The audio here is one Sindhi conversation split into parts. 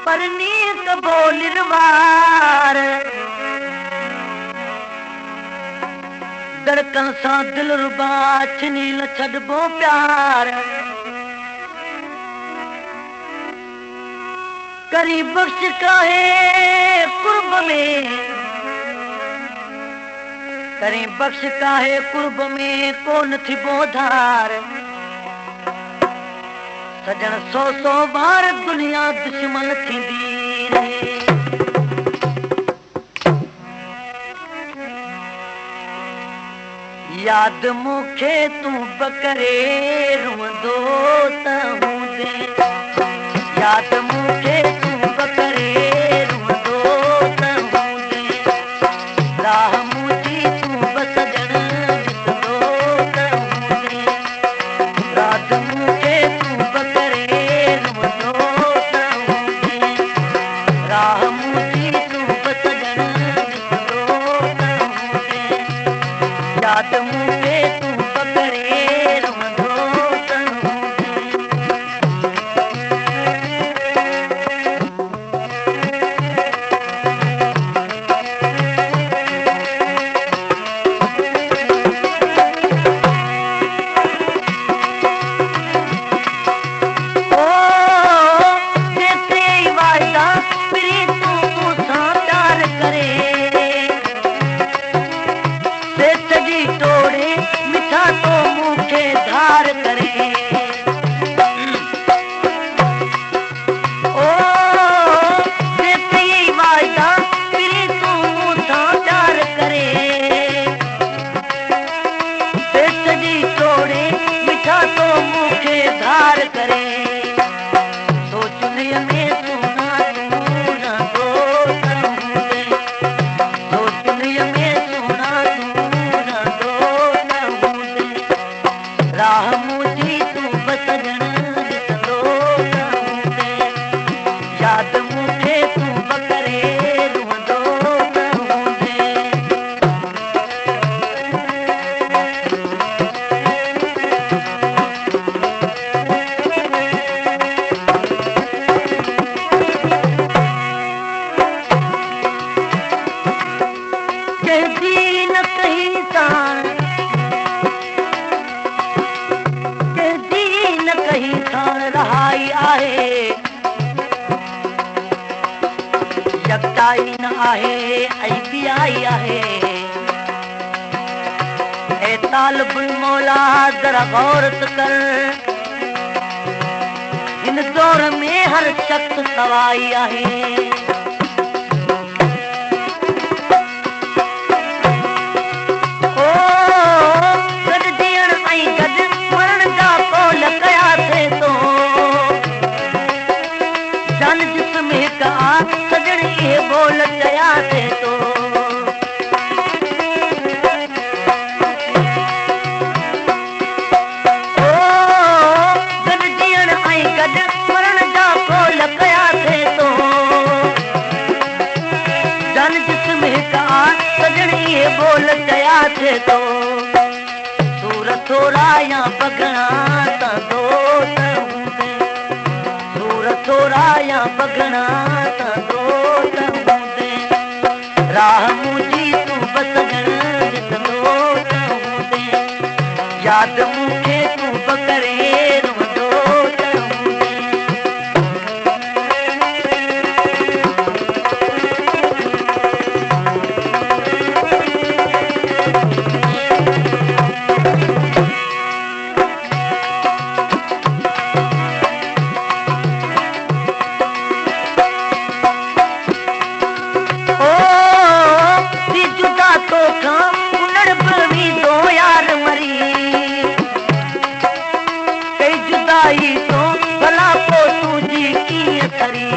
پرني ڪبو نروار. دڙڪن سان دلربا ڇني نه ڇڏبو پيار. ڪرين بخش ڪاهي قرب ۾. ڪرين بخش ڪاهي قرب ۾ ڪونه ٿبو ڌار. سڄڻ سو سو وار دنيا دشمن ٿيندي رهي. ياد مون کي تون به ڪري روئندو ته هوندين. ياد مون کي تون به ڪري روئندو ته هوندين. راهه منهنجي تون به سڄڻ ڏسندو ته هوندين. رات مون کي تون به ڪري روئندو ته هوندين. راهه منهنجي تون به سڄڻ ڏسندو ته هوندين. ياد مون کي تون به ڪري روئندو ته هوندين. او جيتري واعدا پرين تون مون سان پيار ڪري، سي سڄي ٽوڙي مٺا تو مون کي ڌار ڪري. او جيتري واعدا پرين تون مون سان پيار ڪري، سي سڄي ٽوڙي مٺا تو مون کي ڌار ڪري. سوچن ۾ سهڻا تون رهندو ته هوندين. سوچن ۾ سهڻا تون رهندو ته هوندين. راهه منهنجي تون به سڄڻ ڏسندو ته هوندين. ياد مون کي تون به ڪري روئندو ته هوندين. ڪنهن جي نه ڪئي ساڻ، ڪنهن جي نه ڪئي ساڻ رهائي آهي. يڪتائي نه آهي ۽ ٻيائي آهي. اي طالب الموليٰ ذرا غور ته ڪر. هن دور ۾ هر شخص سوائي آهي. او گڏ جيئڻ ۽ گڏ مرڻ جا قول ڪيا سي تو. جان جسم هڪ آ سڄڻ اهي ٻول چيا سي تو. او گڏ جيئڻ ۽ گڏ مرڻ جا قول ڪيا سي تو. جان جسم هڪ آ سڄڻ اهي ٻول چيا سي تو. سور ٿورا يا بگهڻا سهندو ته هوندين. سور ٿورا يا بگهڻا سهندو ته هوندين. راهه منهنجي تون به سڄڻ ڏسندو ته هوندين. ياد مون کي تون به ڪري روئندو ته هوندين. او ٿي جدا توکان انڙ به ويندو يار مري. ڪئي جدائي تو ڀلا پو تنهنجي ڪيئن سري.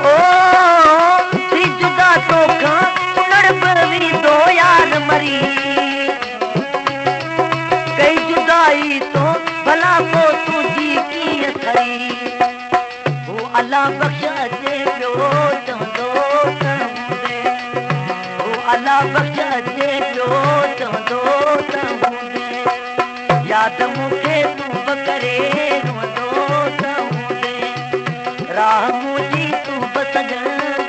او ٿي جدا توکان انڙ به ويندو يار مري. ڪئي جدائي تو ڀلا پو تنهنجي ڪيئن سري. هو الله بخش اچي پيو چوندو ته هوندي. هو الله بخش اچي پيو چوندو ته هوندي. ياد مون کي تون به ڪري روئندو ته هوندين، راهه منهنجي تون به سڄڻ.